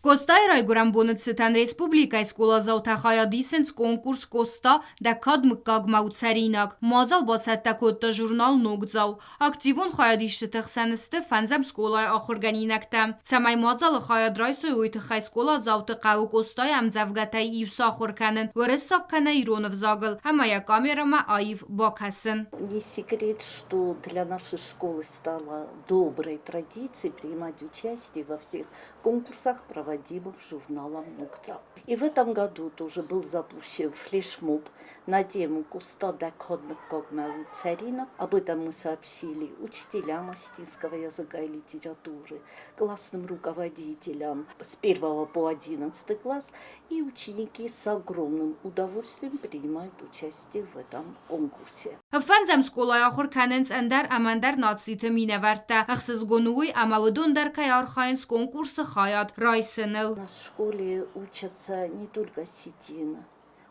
Къостайы райгуырӕн боны цытӕн республикӕйы скъоладзаутӕ хайад исынц конкурс «Къоста, дӕ кад мыггагмӕ у цӕринаг». Мадзал бацӕттӕ кодта журнал «Ногдзау». Активон хайадисджыты хсӕн сты фӕндзӕм скъолайы ахуыргӕнинӕгтӕ. Цӕмӕй мадзалы хайад райсой, уый тыххӕй скъоладзауты хъӕуы Къостайы ӕмдзӕвгӕтӕй иу сахуыр кӕнын уырыссаг кӕнӕ ирон ӕвзагыл ӕмӕ йӕ камерӕмӕ аив бакӕсын. Не секрет, что для нашей школы стало доброй традицией принимать участие во всех конкурсах, проводимых журналом «Ногдзау». И в этом году тоже был запущен флешмоб на тему «Къоста дӕ кад мыггагмӕ у цӕринаг». Об этом мы сообщили учителям осетинского языка и литературы, классным руководителям с 1 по 11 класс, и ученики с огромным удовольствием принимают участие в этом конкурсе. Фӕндзӕм скъолайы ахуыр кӕнынц ӕндӕр ӕмӕ ӕндӕр нациты минӕвӕрттӕ. Ӕхсызгон у уый, ӕмӕ уыдон дӕр кӕй архайынц конкурсы хайад райсыныл. У нас в школе учатся не только осетины,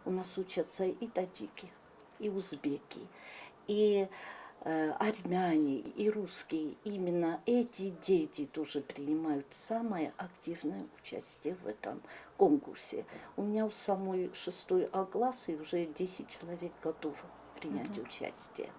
у нас учатся и таджики, и узбеки, и армяне, и русские. Именно эти дети тоже принимают самое активное участие в этом конкурсе. У меня у самой шестой А класс, и уже 10 человек готовы принять участие.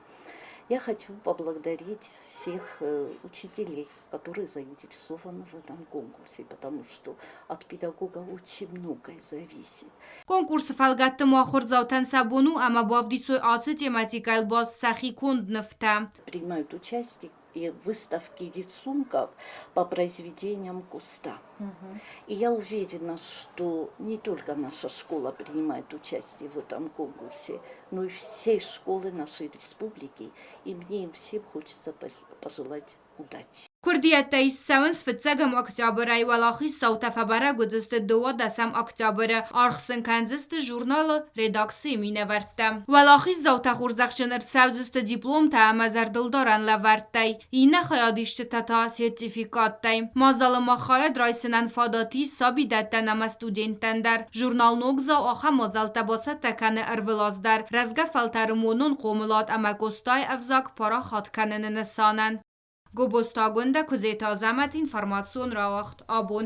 Я хочу поблагодарить всех учителей, которые заинтересованы в этом конкурсе, потому что от педагога очень многое зависит. Конкурсы фӕлгӕтты ма ахуырдзаутӕн сӕ бон у ӕмӕ бавдисой ацы тематикӕйыл баст сӕхи конд нывтӕ. Принимают участие и выставки рисунков по произведениям Къоста. И я уверена, что не только наша школа принимает участие в этом конкурсе, но и все школы нашей республики. И мне им всем хочется пожелать удачи. Куырдиӕттӕ ист цӕуынц фыццӕгӕм октябрӕй, уӕлахиздзаутӕ фӕбӕрӕг уыдзысты дыууадӕсӕм октябры, аргъ сын кӕндзысты журналы редакцийы минӕвӕрттӕ. Уӕлахиздзаутӕ хорзӕхджын ӕрцӕудзысты дипломтӕ ӕмӕ зӕрдылдарӕн лӕвӕрттӕй, иннӕ хайадисджытӕ та сертификаттӕй. Мадзалы ма хайад райсынӕн фадат ис сабидӕттӕн ӕмӕ студенттӕн дӕр. Журнал «Ногдзау» ахӕм мадзӕлттӕ бацӕттӕ кӕны ӕрвылаз дӕр рӕзгӕ фӕлтӕры монон хъомылад ӕмӕ Къостайы ӕвзаг парахат кӕныны нысанӕн. Гобозты Агуындӕ, Куыдзеты Азӕмӕт, информацион рауагъд «Абон».